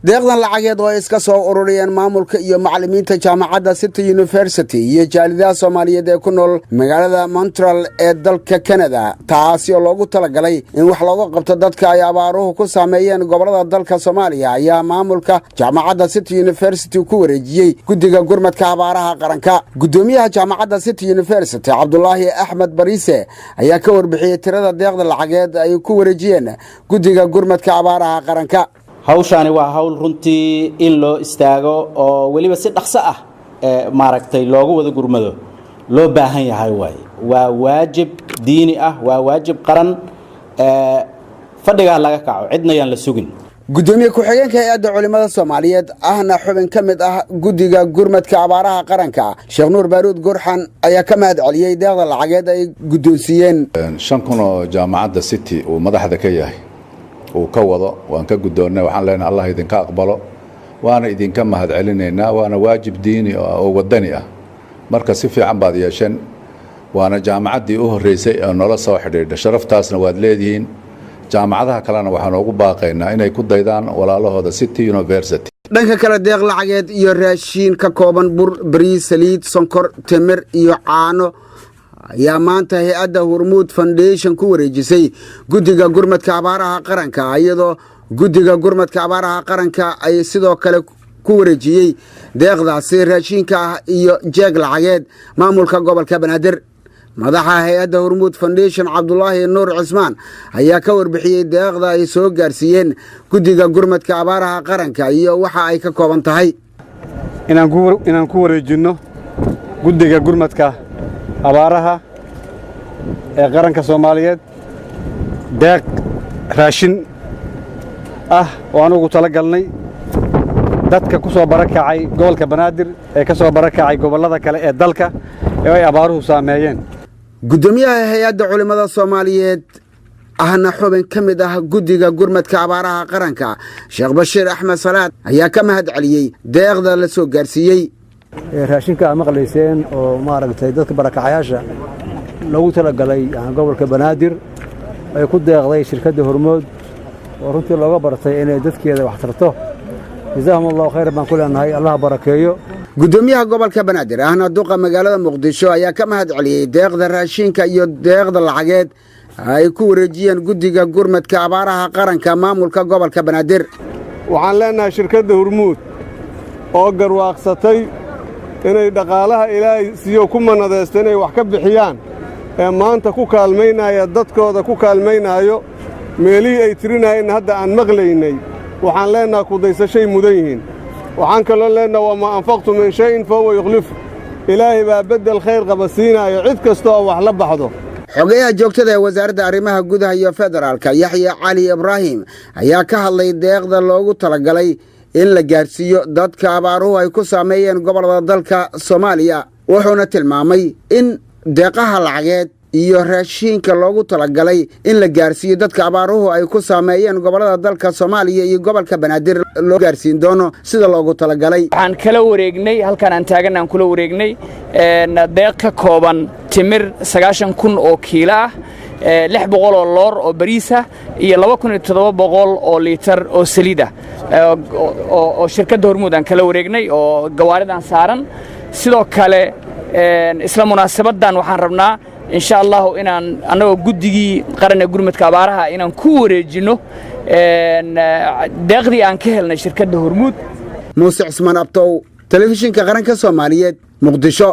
Deeqdan lacageed oo ay iska soo ururiyeen maamulka iyo macallimiinta jaamacadda City University iyo jaalidaha Soomaaliyeed ee ku nool magaalada Montreal ee dalka Canada, taasi oo loogu talagalay in wax looga qabto dadka ay abaaruhu ku saameeyeen gobollada dalka Soomaaliya, ayaa maamulka jaamacadda City University ku wareejiyey guddiga gurmadka abaaraha qaranka. Guddoomiyaha jaamacadda City University, Cabdulaahi Axmed Bariise, ayaa ka warbixiyey tirada deeqda lacageed ay ku wareejiyeen guddiga gurmadka abaaraha qaranka. Hawshaani waa hawl runtii in loo istaago oo weliba si dhaqso ah maaragtay loogu wada gurmado loo baahan yahay waaye. Waa waajib diini ah, waa waajib qaran. Fadhigaa laga kaco, cidna yaan la sugin. Guddoomiye ku-xigeenka Hay-adda Culimmada Soomaaliyeed, ahna xubin ka mid ah guddiga gurmadka abaaraha qaranka, Sheekh Nuur Baaruud Gurxan, ayaa ka mahad celiyey deeqda lacageed ay guddoonsiiyeen. 5,000 oo jaamacadda City uu madaxda ka yahay uu ka wado waan ka guddoonnay. Waxaan leenahay, Allah idinka aqbalo, waana idinka mahad celinaynaa, waana waajib diini oo wadani ah. Marka si fiican baad yeesheen, waana jaamacaddii u horreysay ee noola soo xidhiidha. Sharaftaasna waad leedihiin. Jaamacadaha kalena waxaan ugu baaqaynaa inay ku daydaan walaalahooda City University. Dhanka kale, deeq lacageed iyo raashiin ka kooban bur, bariis, saliid, sonkor, timir iyo caano ayaa maanta hay-adda Hurmuud Foundation ku wareejisay guddiga gurmadka abaaraha qaranka, iyadoo guddiga gurmadka abaaraha qaranka ay sidoo kale ku wareejiyey deeqdaasi raashiinka ah iyo jeeg lacageed maamulka gobolka Banaadir. Madaxa hay-adda Hormuud Foundation, Cabdulaahi Nuur Cismaan, ayaa ka warbixiyey deeqda ay soo gaarsiiyeen guddiga gurmadka abaaraha qaranka iyo waxa ay ka kooban tahay. Inaan ku wareejinno guddiga gurmadka abaaraha ee qaranka Soomaaliyeed deeq raashin ah oo aan ugu tala galnay dadka ku soo barakacay gobolka Banaadir ee ka soo barakacay gobollada kale ee dalka ee ay abaaruhu saameeyeen. Guddoomiyaha Hay-adda Culimmada Soomaaliyeed, ahna xubin ka mid ah guddiga gurmadka abaaraha qaranka, Sheekh Bashiir Axmed Salaad, ayaa ka mahad celiyey deeqda la soo gaarsiiyey. Raashinka aad maqlayseen oo maaragtay dadka barakacayaasha loogu talagalay gobolka Banaadir ay ku deeqday shirkadda Hormood, oo runtii looga bartay inay dadkeeda wax tarto, jazaahum Allahu khayr baan ku leenahay, Allah barakeeyo. Guddoomiyaha gobolka Banaadir, ahna duqa magaalada Muqdisho, ayaa ka mahad celiyey deeqda raashinka iyo deeqda lacageed ay ku wareejiyeen guddiga gurmadka abaaraha qaranka maamulka gobolka Banaadir. Waxaan leenahay shirkadda Hurmuud oo garwaaqsatay inay dhaqaalaha Ilaahay siiyo ku manadaysto inay wax ka bixiyaan ee maanta ku kaalmaynaya dadkooda, ku kaalmaynaayo meelihii ay tirinayeenna hadda aan maqlaynay, waxaan leennahay kudaysashay mudan yihiin. Waxaan kaloo leennahay, wamaa anfaqtum min shayin fa huwa yukhlifu. Ilaahay baa beddel khayr qaba siinaayo cid kasta oo wax la baxdo. Xogayaha joogtada ee Wasaaradda Arrimaha Gudaha iyo Federaalka, Yaxya Cali Ibraahim, ayaa ka hadlay deeqda loogu talagalay in la gaarsiiyo dadka abaaruhu ay ku saameeyeen gobolada dalka Soomaaliya, wuxuuna tilmaamay in deeqaha lacageed iyo raashiinka loogu talagalay in la gaarsiiyo dadka abaaruhu ay ku saameeyeen gobolada dalka Soomaaliya iyo gobolka Banaadir loo gaarsiin doono sida loogu talagalay. Waxaan kala wareegnay halkaan aan taagan, aan kula wareegnay deeq ka kooban timir 90,000 oo kiilo ah, 600 oo loor oo bariis ah iyo 2700 oo liitar oo saliid ah oo shirkadda Hormuud aan kala wareegnay oo gawaaridan saaran. Sidoo kale, isla munaasabaddan waxaan rabnaa, insha Allahu, inaan annagoo guddigii qaran ee gurmadka abaaraha inaan ku wareejinno deeqdii aan ka helnay shirkadda Hormuud. Muuse Cismaan Abtow, Telefishinka Qaranka Soomaaliyeed, Muqdisho.